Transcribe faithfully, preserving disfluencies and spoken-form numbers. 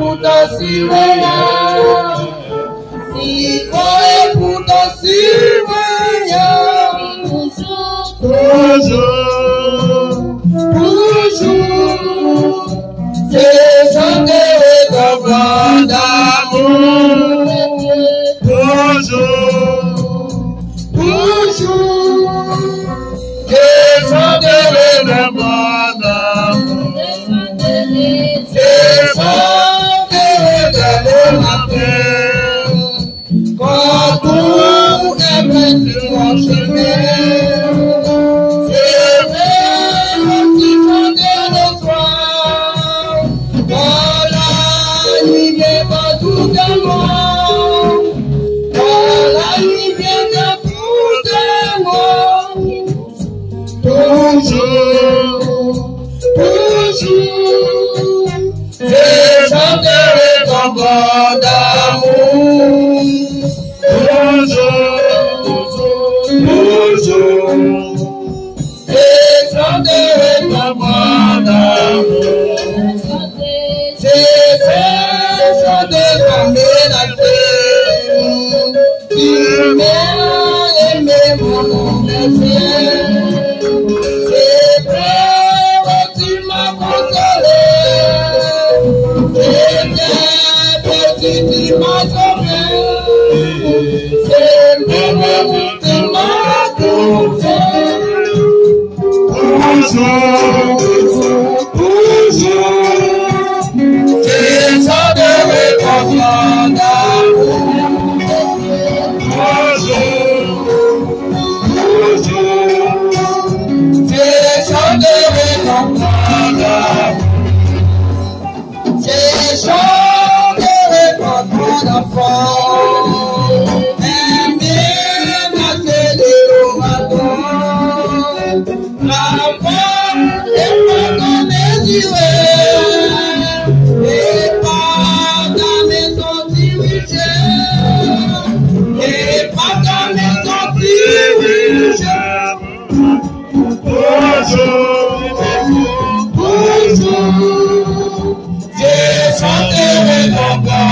Poutan si mwen an, si kò e poutan si mwen an. Toujou, toujou, se chante ret anfan damou. Toujou, toujou, se chante ret anfan damou. Se chante ret anfan damou. Kòk ou envesti yon chemen. Se vre, yon ti chante lespwa. Kò la, li gen pou tout moun. Kò la, li gen pou tout moun. Toujou, toujou, se chante ret anfan damou. Toujou, toujou, se chante ret anfan damou. Se, se chante zanmi la te. Ime, ime, mon bèlfè. Se vre, ou ti m ap konsole. Se tè piti ti m ap sove. Se mwen, mwen, ou ti m ap konsole. Toujou, toujou, se chante ret anfan damou. Toujou, toujou, se chante ret anfan damou. Se chante ret anfan damou. Enben, pase de yo maton. Lanmou e pa ka mezire, e pa ka mezon dirije, e pa ka mezon dirije. Toujou, toujou, se chante ret anfan